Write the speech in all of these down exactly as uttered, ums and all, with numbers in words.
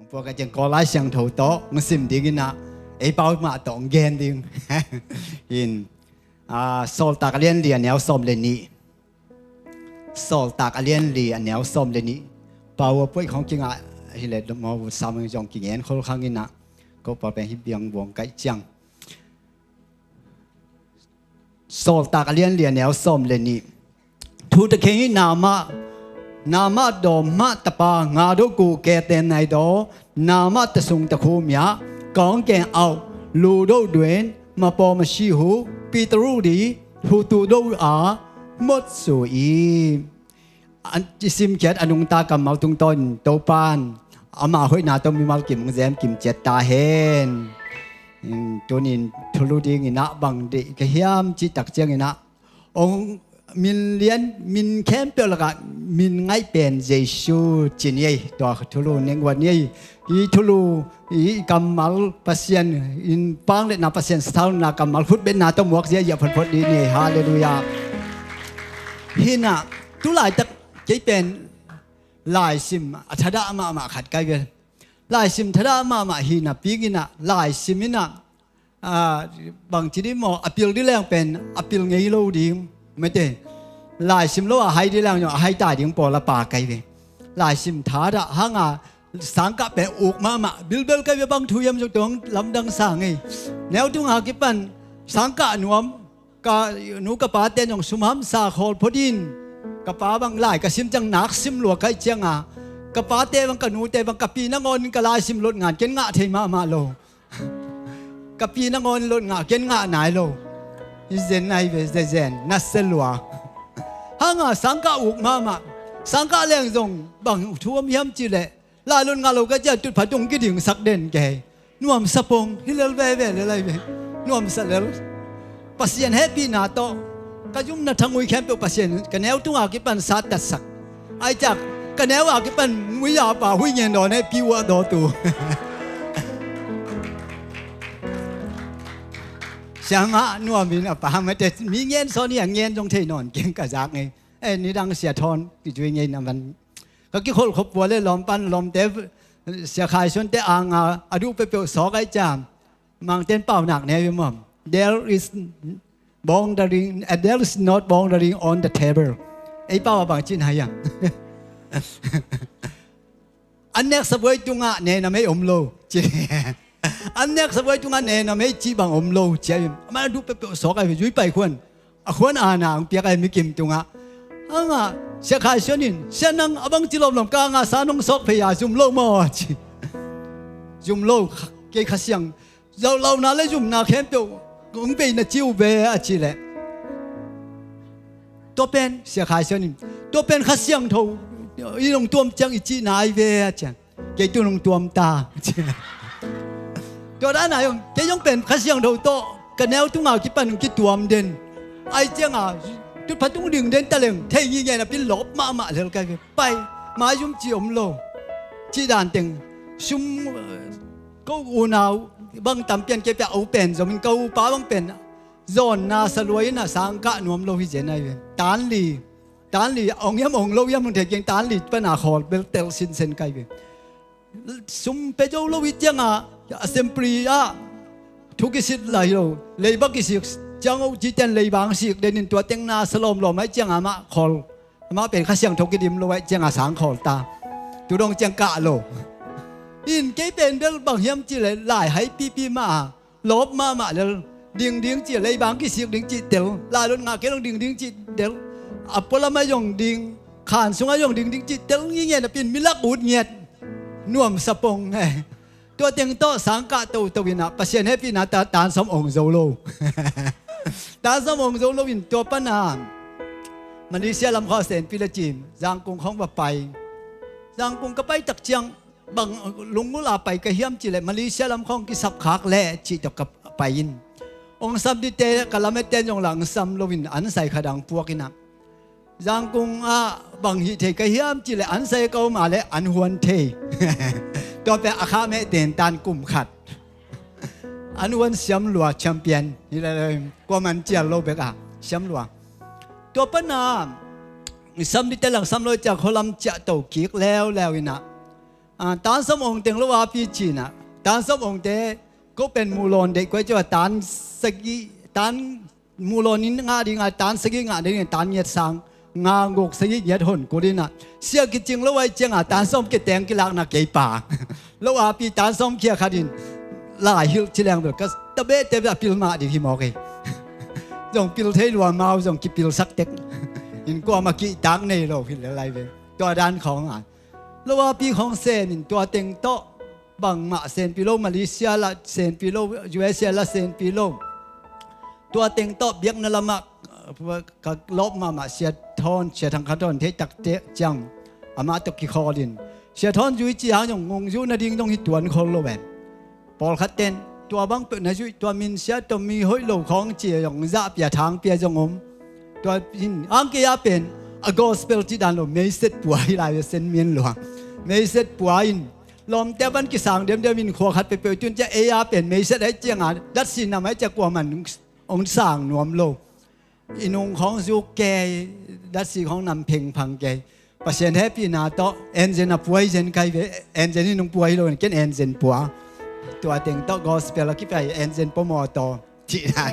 Puak a ciang Kawl Lai Siangtho tawh hong sim ding in ah, ei pau mah tawh hong gen ding. In, ah, Sawltak a lian li a neu sawm le nih. Sawltak a lian li a neu sawm le nih. Pau a puai khong kingah hi le maw, sam zong kingen khol khang in ah, ko pa pen hi biang buang kaih ciang. Sawltak a lian li a neu sawm le nih. Thu ta kheng hi. Namah, namah dawm mah tapa nga do ku ke ten nai do, namah ta sung ta khu mia, kong keng au, lu do duen, ma paw ma shi hu, pi ta ru di, hu tu do a, mot su i. An i simkhiat a nungta kammal tungtawn Topan ama hoihna tawh mimal kim hong zem kim ciat ta hen. Tunin thulu dingin ah bang deih ka hiam cih tak ciangin ah, ong min lian, min khempeuh lakah min ngaih pen Jesu ci ni ei. Tua thulu nengguan ni ei. Hi thulu, hi kammal Pasian in pang le na Pasian sathau na kammal khutbetna tawh muak ziahziah photphot dih ni ei. Halleluiah. Hi nah, tu laitak kei pen laisim a thadah mahmah khat kai vel. Laisim thadah mahmah hi napi in ah, laisim in ah, ah, bangci dih maw, a pil dih leng pen a pil ngei lo ding. Mete, laisim lo a hai dih leng zong a hai ta ding pawl a pa kai ve. Laisim thadah hang a, sangkah pen uk mahmah, bilbel kai ve. Bang thu hiam zong tuang lamdang sa ngei. Neu tunga kipan sangkah nuam, ka nu ka pate zong sum hamsa khawl phot in, ka pa bang lai ka sim ciang nak sim lua kai cianga, ka pate bang, ka nute bang, ka pi nangawn in ka laisim lot ngan ken ngah thei mahmah lo. Ka pi nangawn lot ngah ken ngah nai lo. I zen nai ve, zezen na se lua. Hanga sangkah uk mahmah. Sangkah leng zong bang thu om hiam cih leh, lai lot ngah lo ka ciah tutpha tung kidingsak den kei. Nuamsa pong hi lel veve le lai ve. Nuamsa lel. Pasian hehpihna tawh ka zumna thangui khempeuh Pasian ka neu tunga kipan sattatsak. Ai ciak, ka neu a kipan muiya pa hui ngen dawn hehpih uh a dawtu. Siamah nuamin a pa mate mi ngen sawn hi a ngen zong thei nawn keng ka zak ngei. Eh, nidang sia thawn kizui ngei na man. Ka kikholh khop pua le lawmpan lawmte, Sia Khai Suan te anga a duh peuhpeuh sawk ai ciam. Mangten pau nak ne hi mawm. There is bordering, uh, there is not bordering on the table. Ei pau a bang cin hai a. An nek sabuai tungah ne na mei om lo ci. An nek sabuai tungah ne na mei ci bang om lo ci. Amah a duh peuhpeuh sawk ai zui pai khuan. A khuan a na ang piak ai mikim tungah. Anga Sia Khai Suan in, Sia nang a bang ci lawmlawm ka anga sa nong sawk phei a zum lo maw ci. Zum lo, kei Kha Siang. Zauh launa le zumna khempeuh hong bei na ci uh ve a ci leh. Tua pen Sia Khai Suan in, tua pen Kha Siangtho i nong tuam ciang i cihna ai ve a cian. Kei tu nong tuam ta. Tua dan a zong kei zong pen Kha Siangtho tawh ka neu tunga kipan hong kituam den. Ai cianga tutpha tung ding den taleng thei ngingei napi lawp mahmah lel kai ve. Pai, mai zum ci om lo. Cih dan teng sum, ko unau bang tam pian kei pia au pen zomin ka upa bang pen zawnna saluai in a sangkah nuam lo hi zen ai ve. Tanli, tanli ong hiam ong lo hiam hong thei keng, tanli pana khawl bel tel sinsen kai ve. Sum pe zo lo hi cianga assembly ah thu kisit lai lo, leiba kisik ciang uh citen leibang sik denin tua teng na sa lawmlawm ai cianga mah khawl. Amah pen Kha Siangtho kidim lo ai cianga sang khawl ta. Tudong ciang kah lo. In kei pen bel bang hiam cih leh lai hai pipi mah a lawp mahmah lel. Dingding cih leibang kisik ding cih tel. Lai lot ngah kei long dingding cih tel. A pualam ai zong ding, khan sung ai zong dingding cih tel ngingei napin milak ut ngiat. Nuamsa pong ngai. Tua teng tawh sangkah toto in ah Pasian hehpihna ta tan sawm ong zo lo. Tan sawm ong zo lo in tua pana Malaysia lam khawng a senpi le cim Zangkung khawng va pai. Zangkung ka pai tak ciang bang lungmul a pai ka hiam cih leh Malaysia lam khawng kisap khak leh cih tawh ka pai in. Ong sam dite ka lamette zong lah ong sam lo in an sai khat ang puak in ah Zangkung ah bang hih thei ka hiam cih leh an sai ka om a leh an huan thei. Tua pia a kha meh ten tan kum khat. An huan siam lua champion. Hi le le kua man cial lo bek a siam lua. Tua pana sam dite lang sam lo ciak khualam ciah to kik leuleu in ah Ah, tan sawm ong teng lo api cinah, tan sawm ongte ko pen muhlawn deih kuai ciah tan sagih, tan muhlawn in ngah dingah tan sagih ngah dingah tan ngiat sang nga guk sagih ngiat hon kulinah sia kicing lo ai ciangah tan sawm kiteng kilakna kei pa lo api tan sawm khia khatin lai hilh ci leng bel ka tabehte bel a pil mah ding hi mawk ei. Zong pil thei lua mau zong kipilsak tek in kuamah kihtak nei lo hilh le lai ve. Tua dan khawngah lo api khawng senin tua teng tawh bangmah senpi lo, Malaysia lah senpi lo, U S A lah senpi lo. Tua teng tawh biakna lamah ka lawp mahmah Sia Thawn, Sia Thang Khan Thawn thei takte ciang amah tawh kikhawlin Sia Thawn zui ci hang zong ngong zuh nading zong hi tuan khol lo em. Pawlkhat ten tua bang peuh na zuih tua min sia tawh mi hoih lo khawng ci zong zah pia thang pia zong om. Tua hin ang kei a pen a gospel ci dan lo meiset pua hi lai a sen min luang meiset pua in lawmte van kisang demdem in khua khat peuhpeuh tun ciah ei a pen meiset ai cianga datsi nam ai ciah kuaman ong sang nuam lo. I nung khawng zuk kei datsi khawng nam phengphang kei. Pasian hehpihna tawh engine a puai zen kai ve. Engine i nung puai lo ken engine pua. Tua teng tawh gospel a kipai engine pua mawtaw cih na.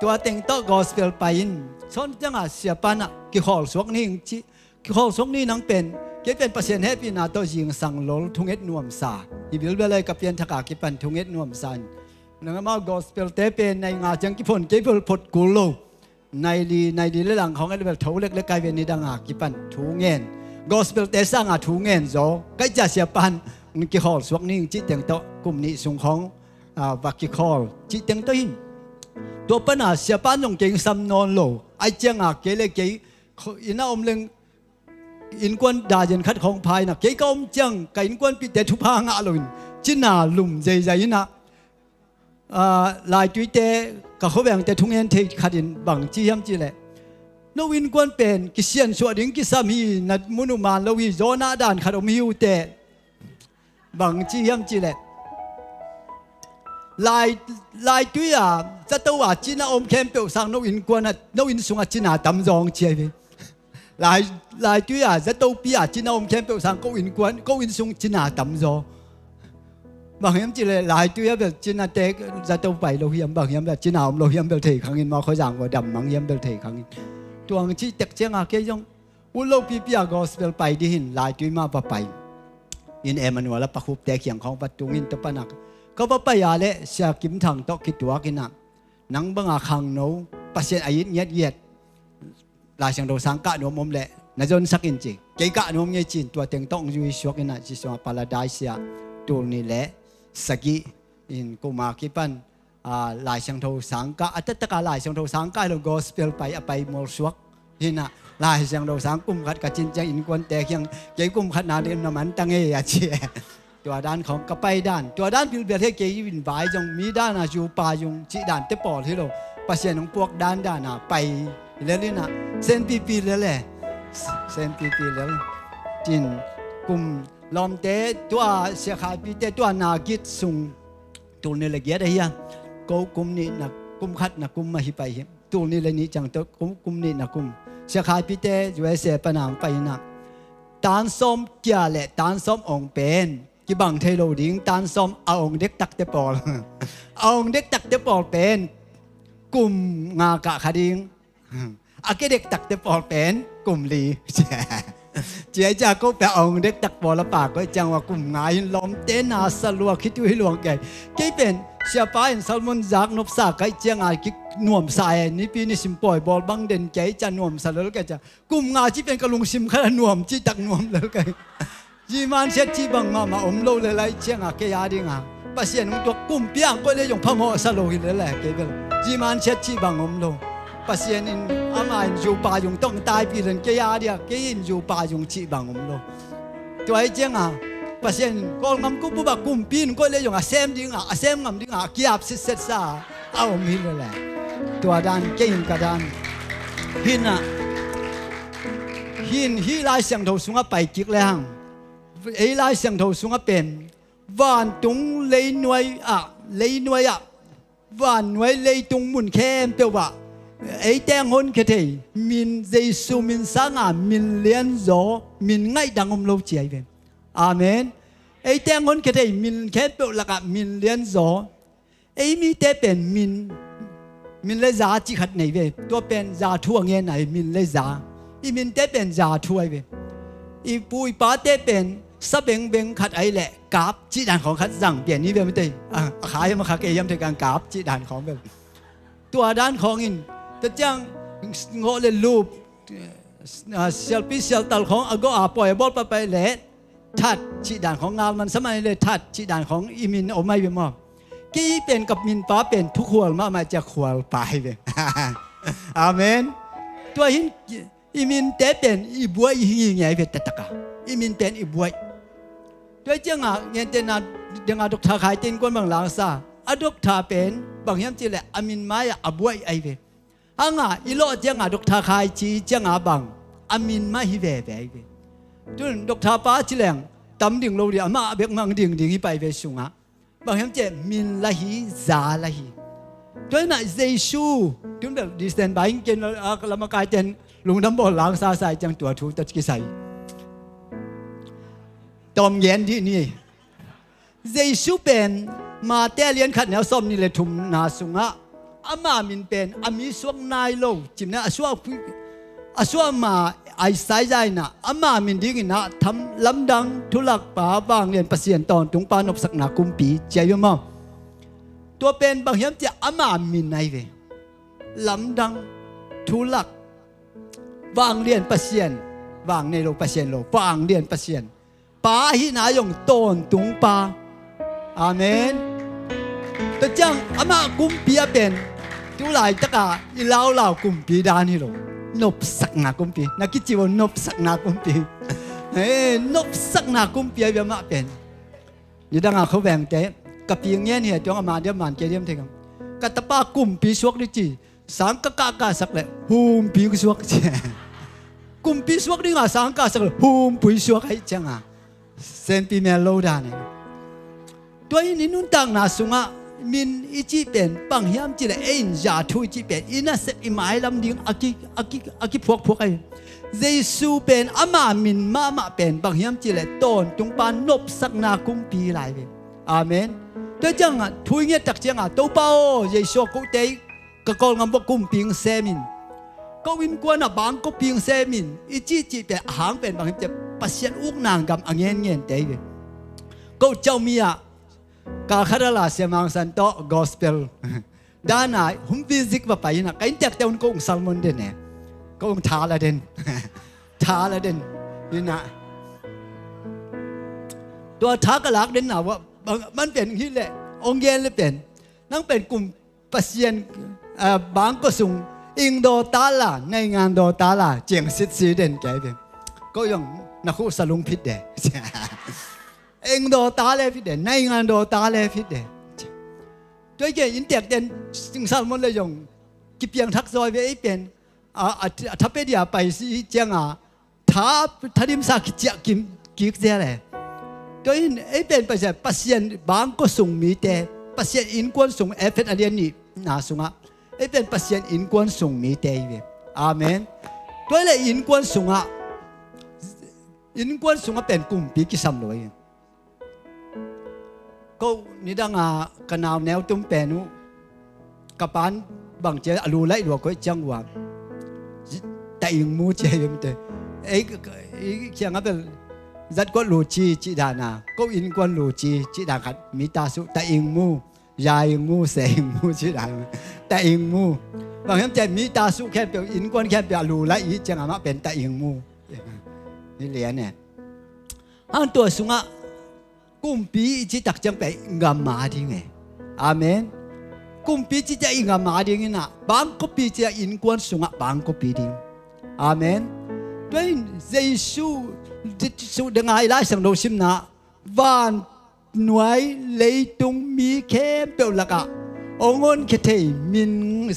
Tua teng tawh gospel pai in sawn ciangah siapanah kikhawl suak ning cih. Kikhawl suak ni nang pen kei pen Pasian hehpihna tawh zingsang lol thunget nuamsa. I bilbel ai ka pianthaka kipan thunget nuamsa in nang amau gospel te pen nai nga ciang kiphon kei phol phot kul lo. Nai li nai li le lang khawng et bel tho lek le kai ve nidanga kipan thu ngen gospel te sanga thu ngen zaw kai cia siapan kikhawl suak ning cih teng tawh kum nih sung khawng va kikhawl cih teng tawh hin. Tua pana siapan zong kei sam nawn lo ai cianga kei le kei ina om leng innkuan dazen khat khawng phaina kei ka om ciang ka innkuanpihte thupha ngah loin cina lum zeizai inah laituite ka khuavengte thungen thei khatin bang ci hiam cihleh no innkuan pen kisiansuah ding kisam hi na mun uh man lo hi zawnah dan khat om hi uh teh. Bang ci hiam cihleh lai laitui a zato a cina om khempeuh sang no innkuan a no inn sungah cina tam zawng ciai ve. Lai laitui a zatopi a cina om khempeuh sang ko innkuan ko inn sung cina tam zaw. Bang hiam cihleh laitui a bel cina tek zato pai lo hiam bang hiam bel cina om lo hiam bel thei khangin ma khuazang ua dam mang hiam bel thei khangin. Tuang cih tek cianga kei zong ut lo pipi a gospel pai dih hin laitui mah va pai. In Emmanuel a pakhupte khiang khawng va tungin tua panak ka va pai a le Sia Kim Thang tawh kituak inah nang banga khangno Pasian a it ngiatngiat Lai Siangtho sang kah nuam om leh na zonsak in ci kei kah nuam ngei cin tua teng tawh zui suak inah ci sungah Paradise ah tul ni le sagih in kuma kipan Lai Siangtho sangkah a tattaka Lai Siangtho sangkah hi lo gospel pai a pai mualsuak hinah Lai Siangtho sang kum khat ka cin ciang innkuante khiang kei kum khat na ding na man tang ei a ci e. Tua dan khawng ka pai dan tua dan bilbel he kei in vai zong mi dana zupa zung cih dan te pawl hi lo. Pasian hong puak dan dana pai lel inah senpipi lel e. Senpipi lel cin kum lawmte tua siakhaipite tua na git sung tul ni le giat ahi a ko kum nih na kum khat na kum ahi pai hi tul ni le nih ciang tawh kum kum nih na kum siakhaipite U S A pana ang pai inah tan sawm kia le tan sawm ong pen kibang thei lo ding tan sawm a ong dektakte pawl a ong dektakte pawl pen kum nga kah kha ding. A kei dektakte pawl pen kum li. Ciai cia ko pia ong dektak pawl a pa ko ciang ua kum nga hin lawmte na sa lua khit uh hi luang kei. Kei pen siapa in salmon zak nopsa kai cianga ki nuamsa e nipi nisim pawi bawl bang den kei cia nuamsa lol kei cia kum nga ci pen ka lungsim khat a nuam citak nuam lol kei. Ziman siat cih bang mahmah om lo le lai cianga kei a dinga Pasian hong tuak kumpi ang koih le zong phamawh sa lo hi le le kei bel ziman siat cih bang om lo. Pasian in ama in zupa zung tong taipi len kei a dia kei in zupa zung cih bang om lo. Tua hi cianga Pasian in Kawlngam kup bubah kumpi in koih le zong a sem dinga a sem ngam dinga a kiap sitset sa a om hi le le. Tua dan kei in ka dan hinah hin hi Lai Siangtho sungah pai kik le hang ei Lai Siangtho sungah pen vantung leinuai ah leinuai ah vannuai leitung mun khempeuh ah ei teng honkhia thei min Jesu min sanga min lianzaw min ngaih dang om lo ciai ve. Amen. Eite a ngon khia thei min khempeuh lakah min lianzaw. Ei mite pen min, min le za cih khat nei ve. Tua pen za thu a ngen ahi, min le za. I minte pen za thu ahi ve. I pu i pate pen sa bengbeng khat ahi leh kap cih dan khawng khat zang pian hi ve mite. A, a kha hiam a kha kei hiam thei kang kap cih dan khawng ve. Tua dan khawng in, tua ciang ngawh le lup, a, sialpi sialtal khawng a gawh a pawi a bawl pahpah leh That cih dan khawng, ngal man sa man le That cih dan khawng i min om ahi ve maw? Kei pen ka min pa pen Thukhual mahmah cia Khual pa ahi ve. Amen. Tua hin i minte pen i buai i hi ngei ahi ve taktak a. I min pen i buai. Tua ciangah ngentehna dengah Doctor Khai te innkuan bang langsa. A doctor pen bang hiam cih leh a min mai-ah a buai ahi ve. Hangah i lawh ciangah Doctor Khai ci ciangah bang a min mah hi veve ahi ve. Tun Doctor pa ci leng tam ding lo ding, amah bek mang dingding hi pai ve sungah. Bang hiam cih leh min la hi, za la hi. Tua inah Jesu, tun bel distance bai in ken lam a kai ten lungdam bawl langsa sa i ciang tua thu ta kisai. Tawm gen dih ni. Jesu pen Mate a lian khat neu sawm nih le thumna sungah ama min pen a mi suak nai lo cimna a suak, a suak ma Isaiah inah ama min dingin ah tham lamdang, thulakpa, vanglian Pasian, tawntungpa, nopsakna kumpi ci ahi ve maw? Tua pen bang hiam cih leh ama min ahi ve. Lamdang, thulak, vanglian Pasian, vang nei lo Pasian lo, vanglian Pasian. Pa ahihna zong tawntungpa. Amen. Tua ciang amah kumpi a pen tu laitakah i laulau kumpi dan hi lo. Nopsakna kumpi. Na kici vo nopsakna kumpi. He, nopsakna kumpi a bia mah pen. Nidangah khuavengte ka pi ngen hi a tuang a ma diam man kei diam thei kang. Ka tapa kumpi suak dih ci. Sang ka kahkahsak le humpui suak ci. Kumpi suak dinga sang kahsak le humpui suak ahi cianga sempi mel lo dan e. Tua in i nuntakna sungah min i cih pen bang hiam cih le ei in za thu i cih pen i nasep i mailam ding a ki, a ki, a kiphuakphuak ahi. Jesu pen ama min mahmah pen bang hiam cih le tawntungpa nopsakna kumpi lai ve. Amen. Tua ciangah thu i ngettak ciangah Topa aw Jesu a kote ka kawl ngam bawk kumping semin. Ko innkuan a bang ko ping semin i cihcih pen a hang pen bang him cia Pasian ukna gam a ngenngente hi ve. Ko caumi ah ka khat a la siamangsan tawh gospel dana hum visit va pai hina ka inntekte un ko ung salmon den e. Ko ung thala den. Thala den hina. Tua tha ka lak den na va man pen hi le ong gen le pen nang pen kum Pasian, ah, bangkua sung ing daw ta la, naingan daw ta la, ciang sit si den kei ve. Ko yong na khu sa lung phit de. Ing daw ta le phit de, naingan daw ta le phit de. Tua i ke inntek den sing salmon le yong kipiang thak zawi ve ei pen a, a, a thape dia pai si cianga tha, tha dimsa kiciah kim kik zia le. Tua in ei pen Pasian, Pasian bangkua sung mite, Pasian innkuan sung Efet a lian nihna sungah ei pen Pasian innkuan sung mite hi ve. Amen. Tua le innkuan sungah, innkuan sungah pen kumpi kisam lo hi. Ko nidanga ka nau neu tum pen uh ka pan bang cia a lu laih lua koih ciang ua ta ing mu cia hi mite. Ei, ei kianga bel zat kuat lu ci ci dana ko innkuan lu ci ci dan khat mi ta su ta ing mu ya ing mu se ing mu ci dan ta ing mu. Bang hiam cia mi ta su khempeuh innkuan khempeuh a lu laih i cianga mah pen ta ing mu. Hi lian e. Hang tua sungah kumpi i cih tak ciang pen i gam a ding e. Amen. Kumpi cih ciang i gam a ding inah bangkopi cih innkuan sungah bangkopi ding. Amen. Tua in Jesu, Jesu danga i Lai Siangtho simna van nuai leitung mi khempeuh lakah ong honkhia thei min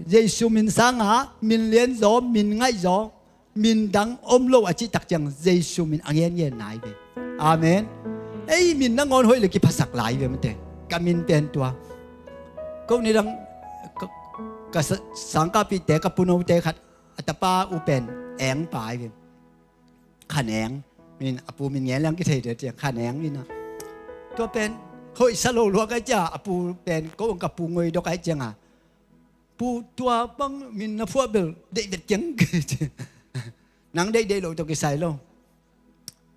Jesu min sanga min lianzaw min ngaihzaw min dang om lo a cih tak ciang Jesu min a ngen ngen nai ve. Amen. Ei min nangawn hoih le kiphasak lai ve mate. Ka min pen tua. Ko nidang ka, ka sa-, sangkahpihte ka punote khat a tapa u pen eng pai ve. Khan eng. Min a pu min ngen leng kithei deuh ciang kha neng in a. Tua pen hoih sa lo lua kai cia a pu pen ko ang ka pu ngoi dok kai ciang a. Pu tua bang min na phuah bel deih vet keng. Nang deih deih lo tawh kisai lo.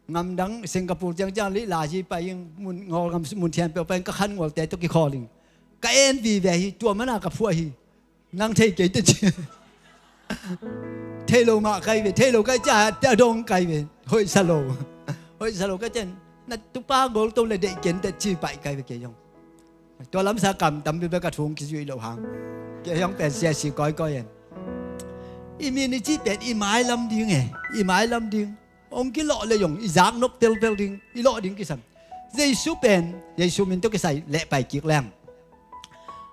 Ngamdang Singapore ciang ciang lih laji pai ing mun ngawl ngam mun thian peuh pai ing ka khan ngawl te tawh kikhawl ing. Ka en vive hi tua mana ka phuah hi. Nang thei kei te ci. Thei lo mah kai ve thei lo kai cia tia dong kai ve. Hoih sa lo. Hoih sa lo kai cian na tupa gol to le deih ken te ci pai kai ve kei zong. Tua lamsa kam tampi bek a thung kizuih loh hang. Kei hiang pen siasi kawikawi en. I min i cih pen i mailam ding e. I mailam ding. Ong kilawh le zong i zak nop pelpel ding. I lawh ding kisam. Jesu pen Jesu min tawh kisai lehpai kik leng.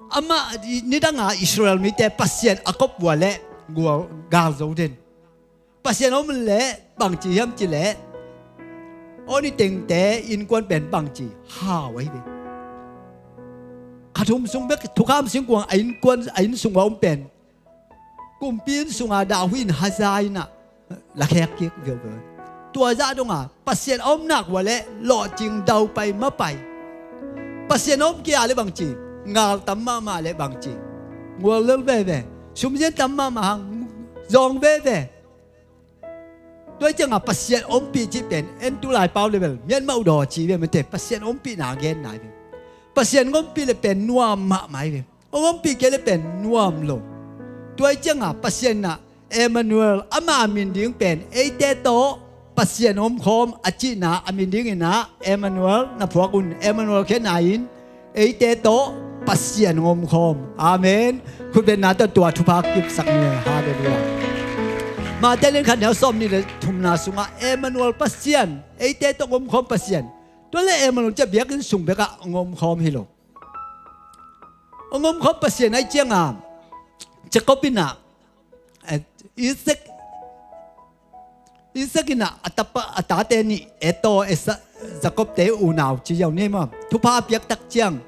Amah nidanga Israel mite Pasian a kop ua le gual gal zo den. Pasian om leh bangci hiam ci leh aw ni tengte innkuan pen bangci hau ahi ve. Khathum sung bek thukham singkuang a innkuan a inn sung a om pen kumpi inn sunga dah huih in haza innah lakhek kik viauviau. Tua zah donga Pasian a om nak ua leh lawhcing daupai mapai. Pasian a om kia le bangci ngal tam mahmah le bangci gual lel veve. Sumzian tam mahmah hang zawng veve. Tua cianga Pasian ompih cih pen en tu lai pau le bel mianmah uh daw ci ve mate Pasian ompihna genna hi ve. Pasian ompih le pen nuam mahmah hi ve. Ompih kei le pen nuam lo. Tua cianga Pasian inah Emmanuel ama min ding pen eite tawh Pasian omkhawm a cihna a min dinginah Emmanuel na phuak un Emmanuel khe na in eite tawh Pasian ngomkhawm. Amen. Khutbetna tawh tua thupha kipsak ni. Halleluiah. Mate len khat neu sawm ni le thumna sungah Emmanuel Pasian eite tawh ngomkhawm Pasian. Tua le Emmanuel cia biakinn sung bekah ngomkhawm hi lo. Ngomkhawm Pasian ai cianga Jacob inah Isaac Isaac inah a tapa a tate nih Esau Esau Jacob te unau ci ziau ni maw thupha a piak tak ciang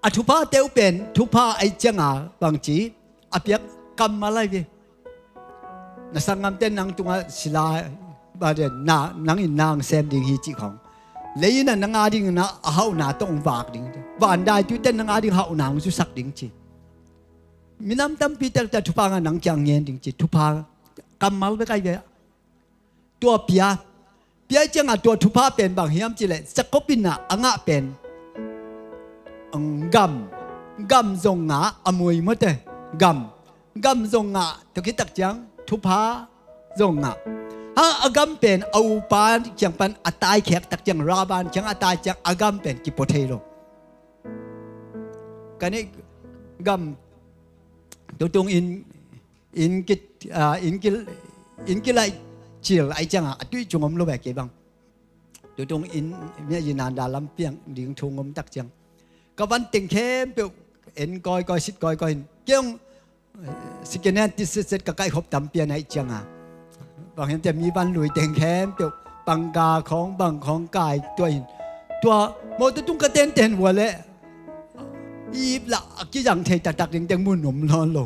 a thupha te uh pen thupha ai cianga bangci a piak kammal ai ve. Na sanggamte nang tungah sila nang in nang sem ding hi cih khawng lei inah nang a dingin a hauhna tawh hong vak ding van dai tuite nang a ding hauhna hong zusak ding ci. Minam tampi takta thupha nga nang kiang ngen ding ci thupha kammal bek ai ve. Tua pia pia cianga tua thupha pen bang hiam cileh Jacob inah a ngah pen gam gam zong ngah a mui mawte gam gam zong ngah tua kitak ciang thupha zong ngah. Hang a gam pen a upa kiang pan a taikhek tak ciang Laban kiang a tai ciang a gam pen kipua thei lo. Ka nih gam tutung in inn ki inn ki inn kilaih cil ai cianga a tuih cung om lo ve kei bang. Tutung inn mia yinan da lampiang ding thu ngom tak ciang ka van teng khempeuh en kawikawi sit kawikawi in kiang. Second hand ti setset ka kaihkhop tampian ai cianga bang hiam tia mi van lui teng khempeuh pangka khawng bang khawng kai tua in tua mawh tutung ka tenten vua leh ip lah a kizang thei taktak ding teng mun om lawn lo.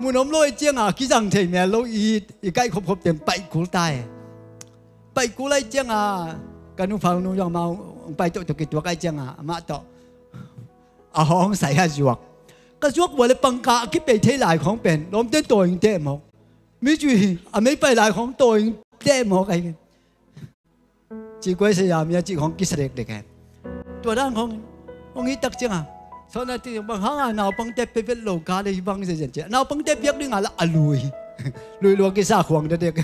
Mun om lo i cianga kizang thei mel lo i i kaihkhopkhop teng paih kul ta e. Paih kul ai cianga ka nu phal nu zong amau paih tawh tawh kituak ai cianga amah tawh a hawng sai a zuak. Ka zuak vua le pangka a kipei thei lai khawng pen lawmten tawi ing teh mawk. Mi cui hi a mei pai lai khawng tawi ing teh mawk ai. Ci kuai sa yam ya ci khawng kisa dekdek he. Tua dan khawng hong hi tak cianga sawna ti bang hanga naupangte pe vet lo ka le hi bang zezen ci naupangte piak dinga la a lui. Lui lua kisa khuang dekdek.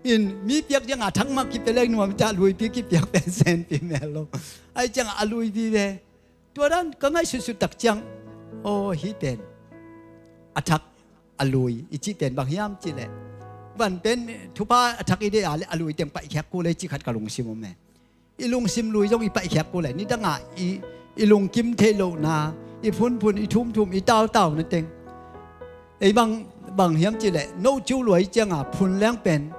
In mi piak cianga thak mah kipe lek nuam ta luipi kipiak pen senpi mel lo. Ai cianga a luipi ve. Tua dan ka ngaihsutsut tak ciang aw hi pen a thak a lui i cih pen bang hiam cihleh van pen thupha a thak i deih a le a lui teng paihkhiak kul ei cih khat ka lungsim om e. I lungsim lui zong i paihkhiak kul e nidangah i i lungkim theih lohna i phunphun i thumthum i tautau na teng. Ei bang bang hiam cihleh nohciu luai cianga phun leng pen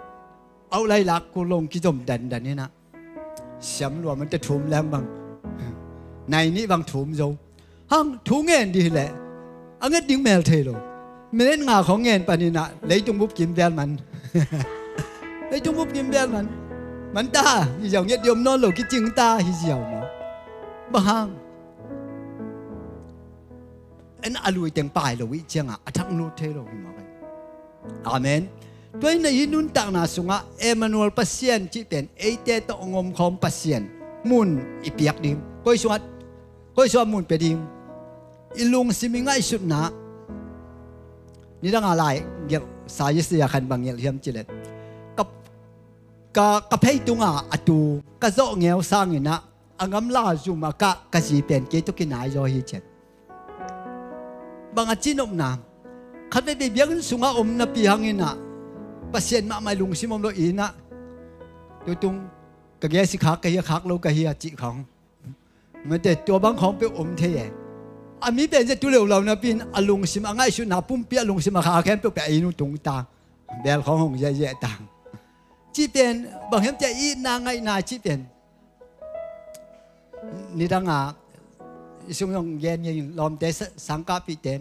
auh lai lak kul long kizom dandan inah siam lua mante thum leng bang nai nih bang thum zo. Hang thu ngen dih leh a nget ding mel thei lo. Minute nga khong ngen paninah leitung bup kim vel man. Leitung bup kim bel man, man ta hi ziau, nget diom nawn lo, kicing ta hi ziau maw. Bang hang? En a lui teng pai lo i ciangah a thak lut thei lo hi maw. Amen. Tua in a hih nuntakna sungah Emmanuel Pasian cih pen eite tawh ngomkhawm Pasian mun i piak ding. Koi sungah, koi sungah mun pia ding. I lungsim i ngaihsutna. Nidanga lai gelh sa Isaiah khan bang gelh hiam cileh, ka, ka, ka phei tunga a tu ka zawh ngeu sanginah a gamla zum a kah ka zi pen kei tawh kinai zaw hi cian. Bang a cinopna, khat veivei biakinn sungah om napi hanginah Pasian mahmah i lungsim om lo inah, tutung ka gesi khak ka hi a, khak lo ka hi a cih khawng. Mate, tua bang khawng peuh om thei e. A mi pen zia tu leulau napi in a lungsim a ngaihsutna pumpi a lungsim a kha khempeuh pia ei nu tung ta. Bel khawng hong ziahziah ta. Cih pen bang hiam cia itna ngaihna cih pen. Nidanga i sung zong gen ngen lawmte sa-, sangkahpihte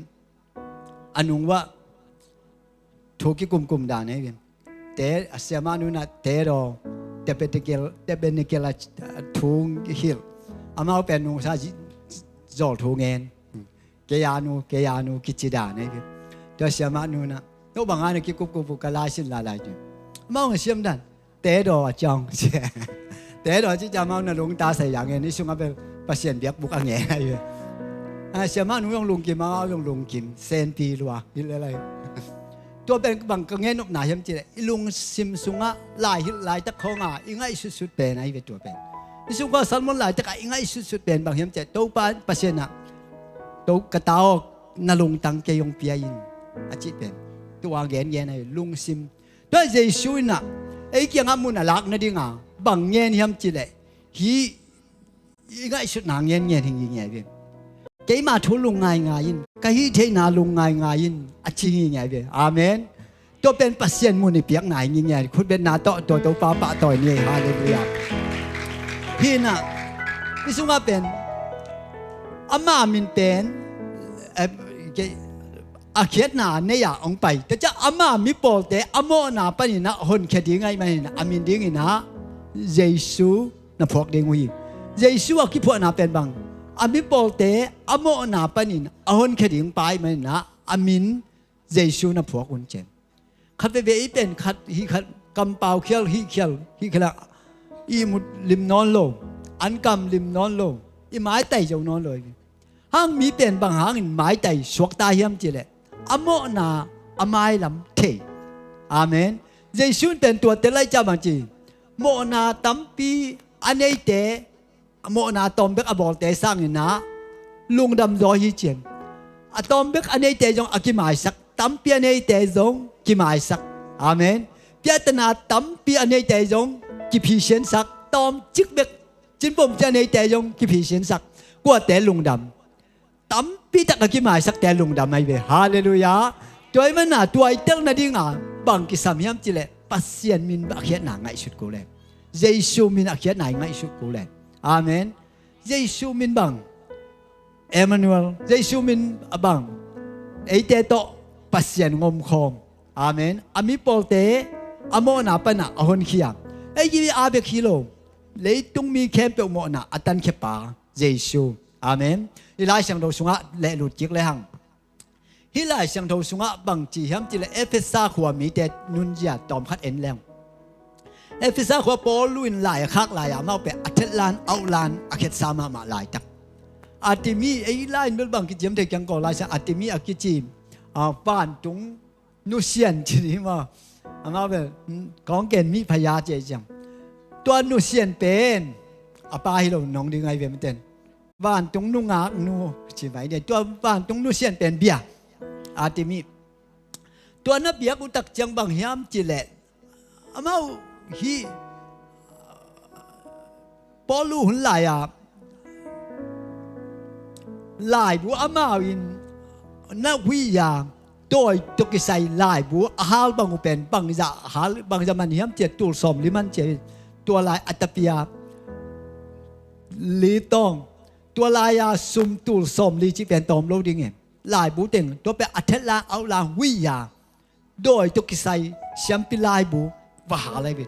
a nung uah thu kikumkum dan ei. Te a siamah nunah te daw, tabernacle, tabernacle a, a thu hilh. Amau pen nungsa zi-, zawl thu ngen. Kei a nu, kei a nu kici dan ei. Tua siamah nunah no bang a na kikupkup uh ka laisin lailai tu. Amau na siam dan. Te daw a ciang. Te daw ci ciang amau na lungta sai yang ngen i sungah bel Pasian biakbuk a ngen ai ve. A siamah nu zong lungkim, amau zong lungkim, senpi lua hi lelai. Tua pen bang ka ngen nopna hiam cileh, i lungsim sungah lai hilh laitak khawnga i ngaihsutsut pen ai ve tua pen. I sungah Salmon laitakah i ngaihsutsut pen bang hiam cileh, Topa Pasian ah, To ka ta aw, na lungtang kei hong pia in, a cih pen. Tua gengen ai lungsim. Tua Jesu inah ei kiangah mun a lak nadinga bang ngen hiam cileh, hih i ngaihsutna ngen ngen hi ngingi ai ve. Keima thu lungngai ngai in, ka hih theihna lungngai ngai in, a ci ngingi ai ve. Amen. Tua pen Pasian mun i piakna hi ngingi ai. Khutbetna tawh tua Topa pahtawi ni. Halleluiah. Hinah i sungah pen ama min pen, eh, ke-, a khiatna nei-a hong pai. Tua ciah ama mipawlte a mawhna paninah honkhia ding ahi maninah a min dinginah Jesu na phuak ding uh hi. Jesu a kiphuahna pen bang, a mipawlte a mawhna panin a honkhia ding pa ahi maninah a min Jesu na phuak un cen. Khat veve i pen khat hih khat kampau khial hih khial hih khial ah ihmut lim nawn lo, ankam lim nawn lo, i maitai zo nawn lo. Hang mi pen bang hangin maitai suakta hiam cileh, a mawhna a mailam thei. Amen. Jesu in pen tua tel lai ciah bang ci, mawhna tampi a neite, mawhna tawm bek a bawlte sanginah lungdam zaw hi cian. A tawm bek a neite zong a kimaisak, tampi a neite zong kimaisak. Amen. Piatana tampi a neite zong kiphisiansak, tawm cik bek cinpom ci a neite zong kiphisiansak. Kuate lungdam? Tampi tak a kimaisakte lungdam ahi ve. Halleluiah. Tua ahih manin tua i telh nadinga bang kisam hiam cileh, Pasian min a khiatna ngaihsut kul e. Jesu min a khiatna i ngaihsut kul e. Amen. Jesu min bang, Emmanuel, Jesu min a bang, eite tawh Pasian ngomkhawm. Amen. A mipawlte a mawhna panah a honkhia. Ei hi a bek hi lo, leitung mi khempeuh mawhna a tankhiapa Jesu. Amen. I Lai Siangtho sungah lehlut kik lehang, hih Lai Siangtho sungah bangci hiam cileh Efesa khua mite nunzia tawmkhat en leng. Efesa khua Paul in lai a khak lai-ah amau pen a thetlan, auhlan a khetsa mahmah laitak. Artemi, ei lai in bel bang kiciam thei kiang kaw lai sa Artemi a kici, ah, vantung nusian ci ni maw. Amau bel, hmm, kawng ken mi phaya ci ei ciang. Tua nusian pen a pa hi lo nong ding ahi ve miten. Vantung nungak nu ci mai ni. Tua vantung nusian pen bia, Artemi. Tua na biak uh tak ciang bang hiam cileh, amau hih Paul uh hun lai-a laibu amau in na huih a, dawi tawh kisai laibu a hal bang uh pen bangzah hal, bangzah man hiam cia, tul sawmli man cia hi. Tua lai a tapia li tawng, tua lai-a sum tul sawmli cih pen tawm lo ding e. Laibu teng tua pen a thetlan, auhlan, huih a, dawi tawh kisai siampi laibu va hal lai ve.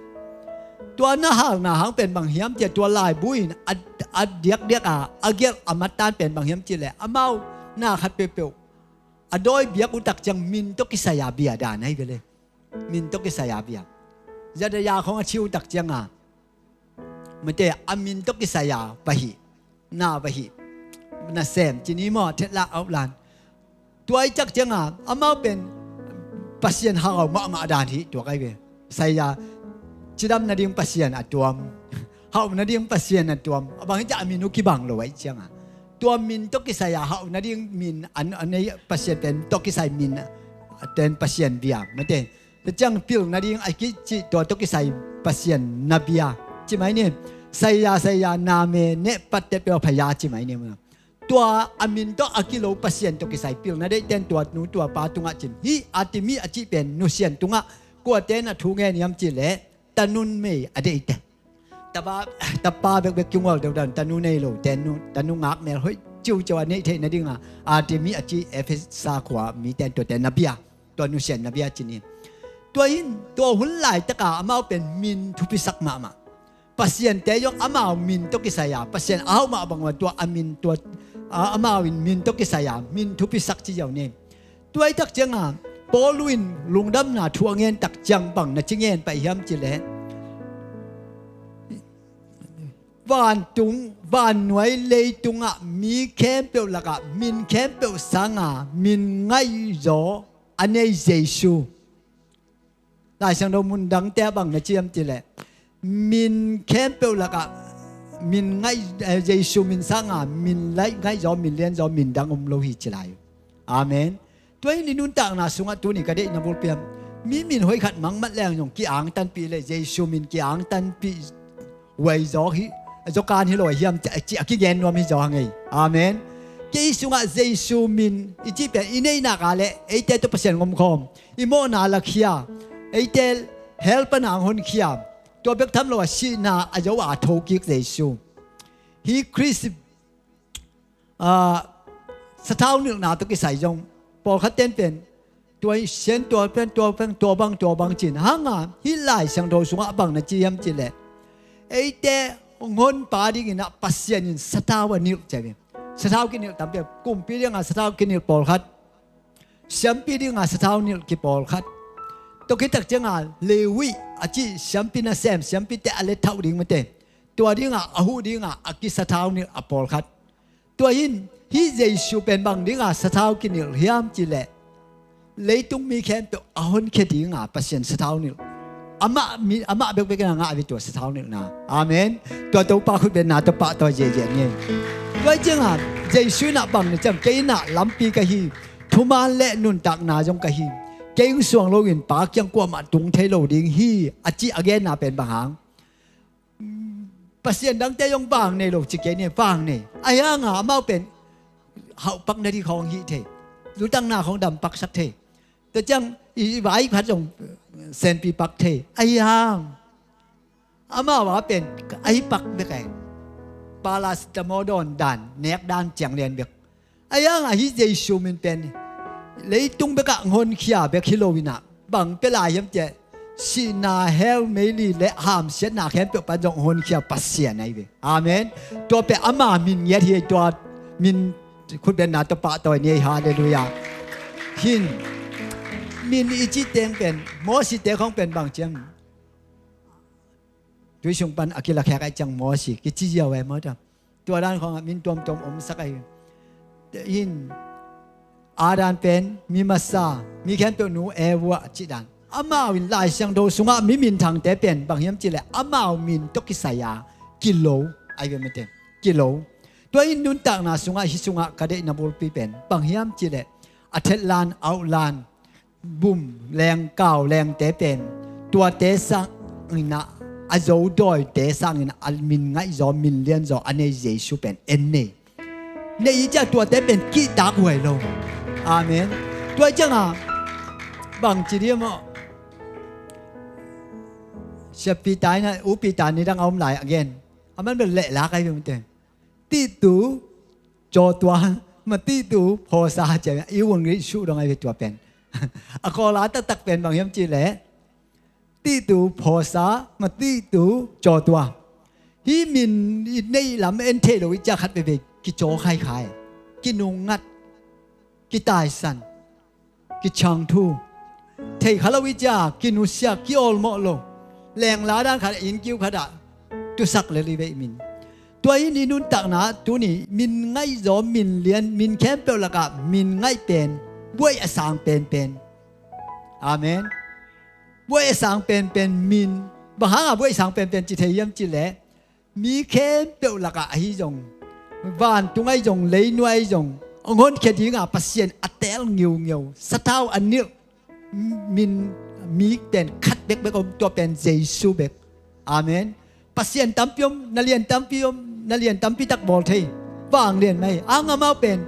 Tua na halna hang pen bang hiam cih leh tua laibu in a, a diakdiak a, a gelh a mattan pen bang hiam cih leh amau na khat peuhpeuh a dawi biak uh tak ciang min tawh kisai a bia dan ahi ve le. Min tawh kisai a bia. Zedaya khawng a ci uh tak ciang a, mate, a min tawh kisai a va hih, na va hih, nasem ci ni maw, thetlak outline. Tua i tak ciang a amau pen Pasian hauh mahmah dan hi tuak ahi ve. Sai a, cidam nading Pasian a tuam, hauh nading Pasian a tuam. A bang hi ciang a min uh kibang lo ahih ciang a, tua min tawh kisai a hauh nading min a, a nei Pasian pen tawh kisai min a ten Pasian bia, mate. Tua ciang pil nading a kicih tua tawh kisai Pasian na bia ci mai ni. Sai a, sai a, name neh pat te peuh a phaya ci mai ni. Tua a min tawh a kilo Pasian tawh kisai pil na deihten tua nu tua pa tungah cin. Hih Artemi a cih pen nusian tungah kuate na thu ngen hiam cih leh tanun mei a deihte. Tapa, tapa bekbek kingol deuh dan, tanu nei lo, tanu, tanu ngak mel hoih ciuciau a neih theih nading a, Artemi a ci Efesa khua mite in tuate na bia, tua nusian na bia ci ni. Tua in, tua hun laitak a amau pen min thupisak mahmah. Pasian te zong amau min tawh kisai a, Pasian a hauh mah bang ua tua a min tua, a, amau in min tawh kisai a, min thupisak ci ziau ni. Tua i tak ciang a, Paul in lungdamna thu a ngen tak ciang bang na ci ngen pai hiam cih leh, vantung, vannuai leitung ah mi khempeuh lak ah min khempeuh sang a min ngaihzaw a nei Jesu. Lai Siangtho mun dangte ah bang na ci hiam cih leh, min khempeuh lak ah min ngaih, eh, Jesu min sang a min laih ngaihzaw, min lianzaw, min dang om lo hi ci lai uh. Amen. Tua in i nuntakna sungah tuni ka deih na bulpi hiam, mi min hoih khat mangmat leng zong ki-angtanpih leh Jesu min ki-angtanpih huai zaw hi, zaw kan hi lo hiam cih a kigen nuam hi zaw hang ei. Amen. Kei sungah Jesu min i cih pen i neihnak a leh eite tawh Pasian ngomkhawm, i mawhna lakhia, eite hell pan a hong honkhia, tua bek tham lo a sihna a zo a thokik Jesu. Hih Khrist, ah, sathau nilhna tawh kisai zong pawlkhat ten pen tua i sian tua pen tua pen tua bang tua bang cin hang a, hih Lai Siangtho sungah bang na ci hiam cih leh, eite hong honpa dingin ah Pasian in sathau a nilh ci hi. Sathau kinilh tampi, kumpi ding a sathau kinilh pawlkhat, siampi ding a sathau nilh kipawlkhat. Tua khit tak ciang a Levi a cih siampi nasem, siampite a lethauh ding mate, tua ding a, a huh ding a, a kisathau nilh a pawlkhat. Tua in hih Jesu pen bang ding a sathau kinilh hiam cih leh, leitung mi khempeuh a honkhia ding a Pasian sathau nilh. Amah mi, amah bekbek in a ngah a ve tua sathau nilhna. Amen. Tua Topa khutbetna tawh pahtawi ziahziah ni. Tua i ciang a Jesu in ah bang na ci hiam, kei in ah lampi ka hi, thuman leh nuntakna zong ka hi. Kei hong suang loin Pa kiang kuamah tung thei lo ding hi a cih a genna pen bang hang? Pasian dangte zong vang nei lo ci kei ni, vang nei. Ahi hang a amau pen hauhpak nading khawng hih thei, lutangna khawng dampaksak thei. Tua ciang i vai khat zong senpi pak thei. Ahi hang amau a pen ahi pak bek ai. Paracetamol dawn dan, nek dan ciang lian bek. Ahi hang a hih Jesu min pen leitung bek ah hong honkhia bek hi lo in ah, bang pia lai hiam cih leh, sihna, hell, meili leh hamsiatna khempeuh pan zong hong honkhia Pasian ahi ve. Amen. Tua pen ama min ngiat hi, tua min khutbetna tawh pahtawi ni. Halleluiah. Hin, min i cih teng pen Mosite khawng pen bang ci hiam, tui sung pan a kilakhek ahih ciang Mosi kici ziau e maw ta. Tua dan khawng ah min tuamtuam omsak ahi. Hin, Adam pen mi masa, mi khempeuh nu Eva a cih dan. Amau in Lai Siangtho sungah mi minthangte pen bang hiam cih leh amau min tawh kisai a kilo ahi ve mate. Kilo. Tua in nuntakna sungah, hih sungah ka deih na bulpi pen bang hiam cih leh, a thetlan, outline, bum leng, kau lengte pen tuate sangin ah, a zo dawite sangin a min ngaihzaw, min lianzaw a nei Jesu pen en nei. Nei i ciah tuate pen kihtak huai lo. Amen. Tua i ciang a bang ci dih maw, Sia Peter in ah, U Peter nidang a om lai again, a man bel lehlak ahi ve mate. Tihtu, caw tua, ma tihtu, phawsa cia, i wang rih suh dong ahi ve tua pen. A kawla taktak pen bang hiam cih leh, Titu Phosa, ma Titu Cawtua. Hih min i neih lam en thei lo i ciah khat veve kicaw khaikhai, kinungngat, kitaisan, kiciangthu. Thei kha lo i ciah kinusia, kiawlmawh lo. Lengla dan khat a inn kiu khat ah tusak lel i veih min. Tua in i nuntakna tuni min ngaihzawm, min lian, min khempeuh lakah min ngaih pen buaih a sang penpen. Amen. Buaih a sang penpen min. Bang hanga buaih a sang penpen ci thei hiam cih leh, mi khempeuh lakah ahi zong, vantung ahi zong, leinuai ahi zong, hong honkhia dinga Pasian a teel ngiungeu, sathau a nilh min, mi pen khat bekbek om, tua pen Jesu bek. Amen. Pasian tampi om, na lian tampi om, na lian tampi tak bawl thei. Vanglian mai. Ang amau pen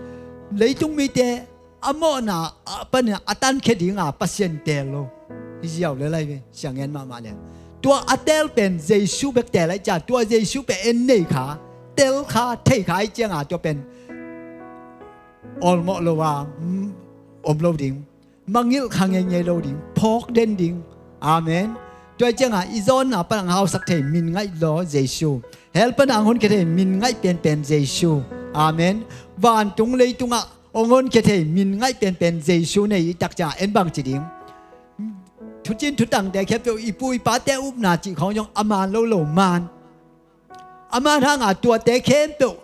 leitung mite a mawhna a panin a tankhia dinga Pasian teel lo hi ziau le lai ve, siang ngen mahmah lian. Tua a teel pen Jesu bek teel ahi ciang, tua Jesu pen en nei kha, tel kha, thei kha ahi cianga tua pen awlmawh lo a, mm, om lo ding. Mangilh kha ngeingei lo ding, phawk den ding. Amen. Tua cianga i zawnna pan ang hausak thei min ngaih law Jesu. Hell pan ang honkhia thei min ngaih penpen Jesu. Amen. Vantung leitungah hong honkhia thei min ngaih penpen Jesu nei i tak cianga en bang ci ding. Thucin thutangte khempeuh i pu i pate upna cih khawng zong a man lo lo man. Aman hanga tuate khempeuh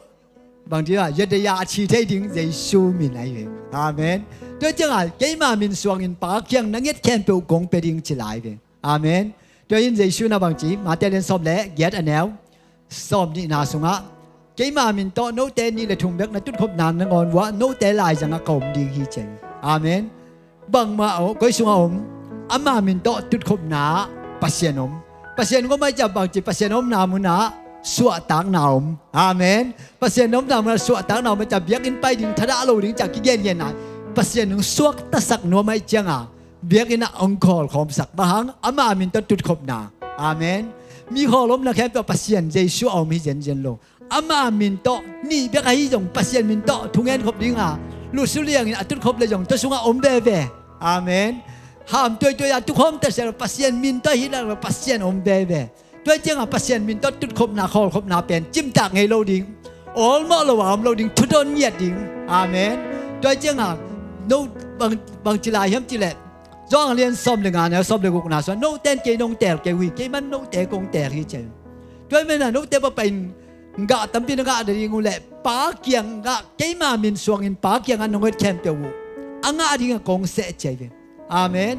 bang ci a, yadaya a ci thei ding Jesu min ahi ve. Amen. Tua cianga keima min suangin Pa kiang na nget khempeuh kong pia ding ci lai ve. Amen. Tua in Jesu na bang ci, Mate lian sawm le giat a neu sawm nihna sungah, keima min tawh note nih le thum bek na tutkhopna nangawn uah note laizangah ka om ding hi ci. Amen. Bangmah aw, koi sungah om, ama min tawh tutkhopna ah Pasian om. Pasian om ahi ciah bang ci, Pasian omna munah suahtakna om. Amen. Pasian omna munah suahtakna om ahi ciah biakinn pai ding, thadah lo ding ciah kigengenna. Pasian hong suaktasak nuam ahi cianga biakinn ah hong khawlkhawmsak. Bang hang, ama min tawh tutkhopna. Amen. Mi khawl omna khempeuh Pasian Jesu a om hi zenzen lo. Ama min tawh, nih bek ahi zong Pasian min tawh thungen khop dinga, lusu liangin a tutkhop le zong tua sungah om veve. Amen. Ham tuaituai a tukhawm ta sel Pasian min tawh hi lak lo Pasian om veve. Tua cianga Pasian min tawh tutkhopna, khawlkhopna pen cimtak ngei lo ding. Awlmawh lo a om lo ding, thudon ngiat ding. Amen. Tua cianga no bang, bang ci lai hiam cih leh, Johan lian sawm le nga neu sawm le gukna sungah, note in kei nong teel kei uh hi, kei man note kong teel hi ci. Tua hi menah note papa in gah tampi na gah ding uh leh Pa kiangah keima min suangin Pa kiangah nong nget khempeuh uh a ngah dingah kong seh ci ve. Amen.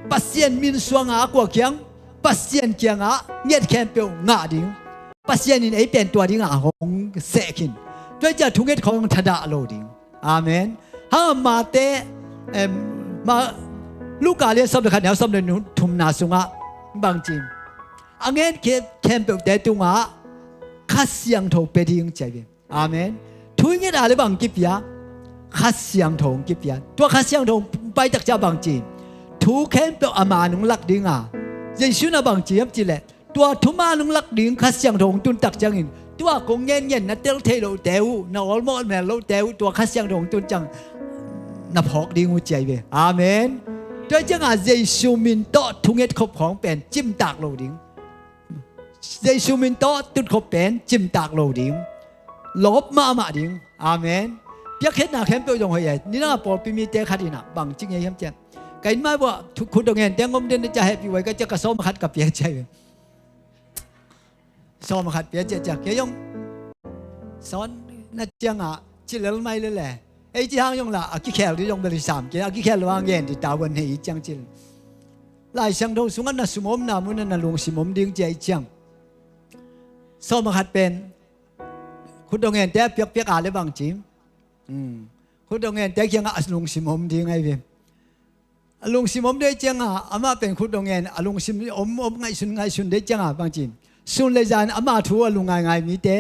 Pasian min suanga a kua kiang, Pasian kiangah nget khempeuh ngah ding. Pasian in ei pen tua dingah hong seh khin. Tua ciah thunget khawng thadah lo ding. Amen. Hang Mate, em, ma, Luka lian sawm le khat neu sawm le thumna sungah bang ci, a ngen khempeuhte tungah Kha Siangtho pia ding ci a hi. Amen. Thu i nget a le bang kipia, Kha Siangtho hong kipia. Tua Kha Siangtho hong pai tak ciah bang ci, thu khempeuh a man hong lak dinga, Jesu na bang ci hiam cih leh, tua thuman hong lak ding Kha Siangtho hong tun tak ciangin, tua kong ngen ngen na tel thei lohte uh, na awlmawh mel lohte uh, tua Kha Siangtho hong tun ciang na phawk ding uh ci a hi ve. Amen. Tua cianga Jesu min tawh thunget khop khawng pen cimtak lo ding. Jesu min tawh tutkhop pen cimtak lo ding. Lawp mahmah ding. Amen. Piakkhiatna khempeuh zong hoih e. Nidanga pawlpi mite khat inah bang ci ngei hiam ciah, ka inn mai buah khut dong hente ngom den ciah hehpih uai ka ciah ka sawm khat ka pia ciah hi. Sawm khat pia ciah ciah kei zong sawn na ciangah ci lel mai lele. Ei ci hang zong lah a kikhel dih zong bel hi sam kei, a kikhel lo hang gen dih tavuan hei hi ciang cil. Lai Siangtho sungah na sum omna munah na lungsim om ding ci a hi ciang, sawm khat pen khut dong hente a piakpiak a le bang ci. Khut dong hente kiangah a lungsim om ding ahi ve. A lungsim om dei cianga amah pen khut dong hen a lungsim om, om ngaihsun ngaihsun dei cianga bangci sun le zan ama thu a lungngaingai mite,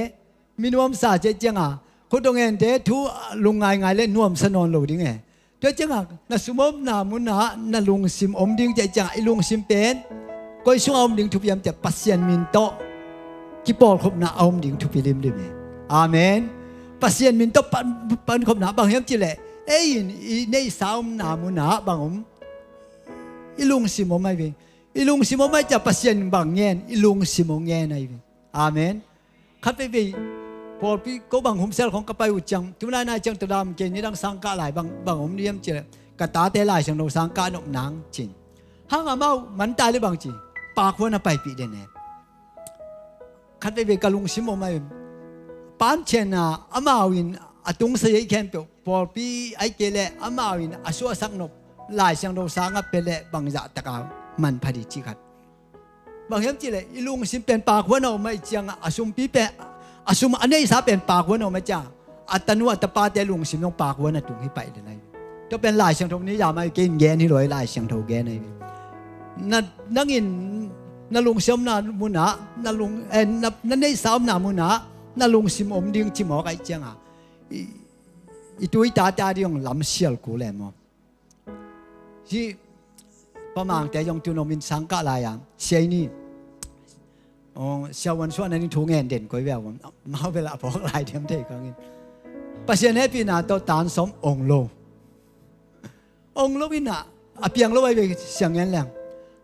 mi nuamsa ceh cianga khut dong hente thu a lungngaingai le nuamsa nawn lo ding e. Tua cianga na sum omna munah na lungsim om ding ceh cianga i lungsim pen koi sungah om ding thupi hiam ciah Pasian min tawh kipawlkhopna a om ding thupi limlim e. Amen. Pasian min tawh pan, pankhopna bang hiam cihleh ei in i neihsa omna munah bang om? I lungsim om ahi ve. I lungsim om ahih ciang Pasian bang ngen, i lungsim om ngen ahi ve. Amen. Khat veivei pawlpi ko bang humsel khong ka pai uh ciang, tu nai nai ciang tawh dam kei, nidang sang kah lai bang, bang om diam ci leh, ka tate Lai Siangtho sang kah nop nang cin. Hang amau man ta leh bang ci, pakhuan a paipih den e. Khat veivei ka lungsim om ahi. Pancian a amau in a tungsa ei khempeuh pawlpi ahih kei leh amau in a suahsak nop Lai Siangtho sang a pia leh bangzah taka manpha ding ci khat. Bang hiam cih leh i lungsim pen pakhuan a om ahih ciangin a sumpi pen, a sum a neihsa pen pakhuan a om ahih ciangin a tanu a tapate lungsim zong pakhuan a tung hi pai den ahi. Tua pen Lai Siangtho ni zah mah kei in gen hi lo hi, Lai Siangtho gen ahi. Na, nang in na lungsim omna munah, na lung, eh, na, na neihsa omna munah na lungsim om ding ci mawk ahih ciangin i, i tu i tate ading lamsial kul e maw. Hih Pa Mangte zong tu nop in sang kah lai-a, Sia Ini, oh, siavuan suahna ding thu ngen den koi ve a om. Amau bel a phawk lai diam thei kangin. Pasian hehpihna tawh tan sawm ong lo. Ong lo in ah, a piang lo ahi ve, siang ngen leng.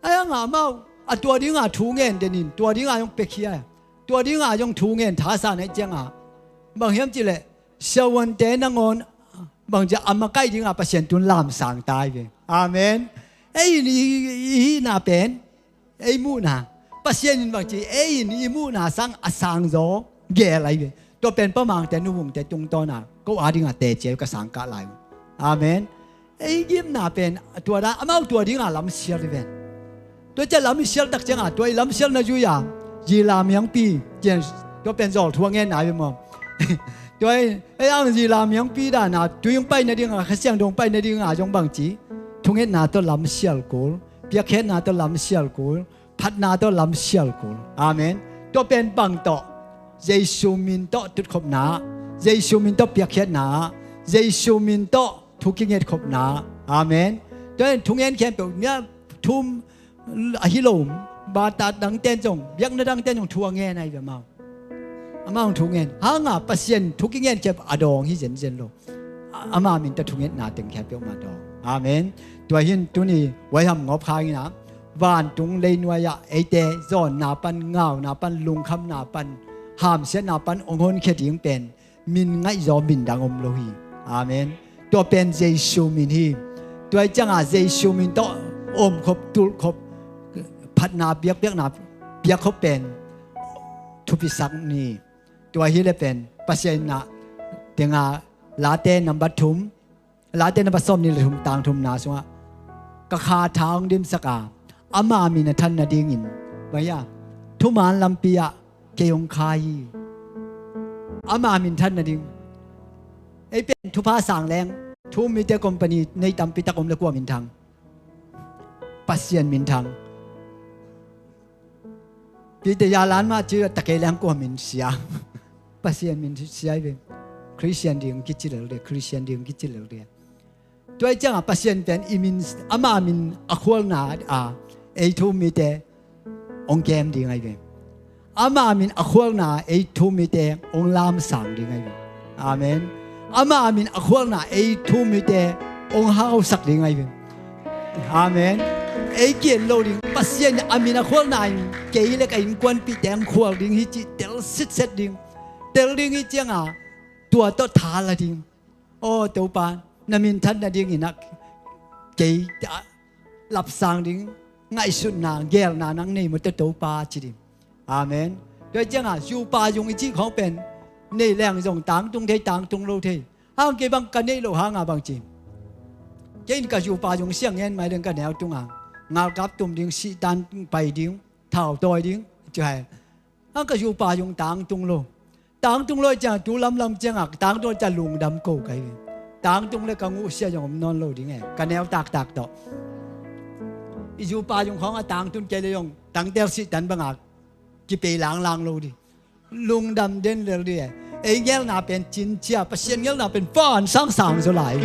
Ahi hang amau a tua dingin thu ngen den in, tua dingin zong piakhia, tua dingin zong thu ngen thasan ahih ciangin, bang hiam cih leh siavuante nangawn bang ci a makaih dingin Pasian tun lamsang ta hi ve. Amen. Ei in i, i, i hihna pen, ei muhna, Pasian in bang ci, ei in i muhna sang a sangzaw gel ahi ve. Tua pen Pa Mangte, Nu Vungte tungtawnin ko adingin teci ahi ve, ka sang kah lai uh. Amen. Ei gimna pen tua dan, amau tua dingin lamsial hi ven. Tua ciang lamsial tak ciangin, tua i lamsialna zui-a Zi Lam Hiang Pi, cian, tua pen zawl thu a ngenna hi ve maw. Tua ei, ei ang Zi Lam Hiang Pi dan-a, tui hong paina dingin, Kha Siangtho hong paina dingin zong bang ci, thungetna tawh lamsial kul, piakkhiatna tawh lamsial kul, phatna tawh lamsial kul. Amen. Tua pen bang tawh, Jesu min tawh tutkhopna, Jesu min tawh piakkhiatna, Jesu min tawh thu kingetkhopna. Amen. Tua in thungen khempeuh, mia thum ahi lo, bata dangten zong, biakna dangten zong thu a ngen ahi ve amau. Amau thu ngen. Hang a Pasian thu kingen khempeuh a dawng hi zenzen lo. A, ama min tawh thungetna teng khempeuh mah dawng. Amen. Tua hi-in tuni huaiham ngawp kha ing a, vantung leinuai-ah eite zawnna pan, ngauna pan, lungkhamna pan, hamsiatna pan hong honkhia ding pen min ngaihzaw min dang om lo hi. Amen. Tua pen Jesu min hi. Tua ahih ciangin Jesu min tawh omkhop, tulhkhop, phatna, biakpiakna piakkhop pen thupisak ni. Tua hi leh pen Pasian in ah, tengah, Late number thum, Late number sawmnih le thum, tang thumna sungah, ka kha tha hong dimsak a, ama min a than nadingin, bang hiam, thuman lampi-ah kei hong khai hi. Ama min than nading. Ei pen thupha sang leng, thu um mite company nei tampi tak om leh kua min thang? Pasian min thang. Peter Yalan mah ci, a ta kei leng kua min sia? Pasian min sia hi ve. Christian ding kici lel de, Christian ding kici lel de. Tua ahih ciangin Pasian pen i min, ama min a khualna-a ei thu um mite hong kem ding ahi ve. Ama min a khualna ei thu um mite hong lamsang ding ahi ve. Amen. Ama min a khualna ei thu um mite hong hausak ding ahi ve. Amen. Ei ki-en lo ding, Pasian a min a khualna in kei le ka innkuanpihte hong khual ding hi cih tel sitset ding. Tel ding hi ciangin tua tawh tha la ding. Aw Topa, na min than nadingin ah kei, ah, lapsang ding, ngaihsutna, geelna nang nei maw Topa, ci ding. Amen. Tua ciangin zupa zung i cih khawng pen nei leng zong tangtung thei, tangtung lo thei. Hang kei bang ka neih loh hangin bang ci, kei in ka zupa zung siang ngen mai leng ka neu tungah ngalkap tum ding, sihtan pai ding, thau tawi ding, ci hi. Hang ka zupa zung tangtung lo. Tangtung lo ciang tu lamlam ciangah tangtung lo ciang lungdam ko ka hi. Tangtung le ka nguhsia zong om nawn lo ding e, ka neu taktak tawh. I zupa zung khawngah tangtun kei le zong tangtel sihtan bangah kipei langlang lo ding. Lungdam den lel ding e. Ei ngelna pen cin cia, Pasian ngelna pen van sangsang zaw lai.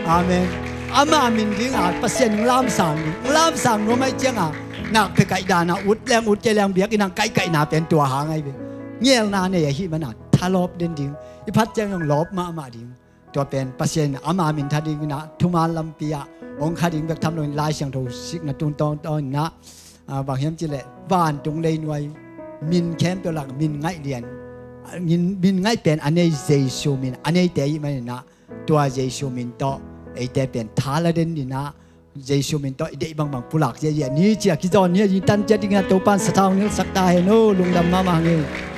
Amen. Ama min dingah Pasian lamsang, lamsang nuam ahih ciangah nakphe kaih danah ut leng ut kei leng biakinn ah kaihkaihna pen tua hang ahi ve. Ngelna nei ahih manin thalawp den ding, i phat ciang zong lawp mahmah ding. Tua pen Pasian ama min than dingin ah thuman lampi-ah hong kha ding bek tham loin Lai Siangtho sikna tungtawn tawn in ah ah, bang hiam cih leh vantung leinuai min khempeuh lak min ngaih lian, min, min ngaih pen a nei Jesu min a neite ahih manin ah, tua Jesu min tawh eite pen tha la den in ah, Jesu min tawh i deih bangbang pulak ziahziah ni ci a kizawn ni a, i tan ciat dingin ah Topa'n sathau nilhsak ta hen aw, lungdam mahmah hang ei.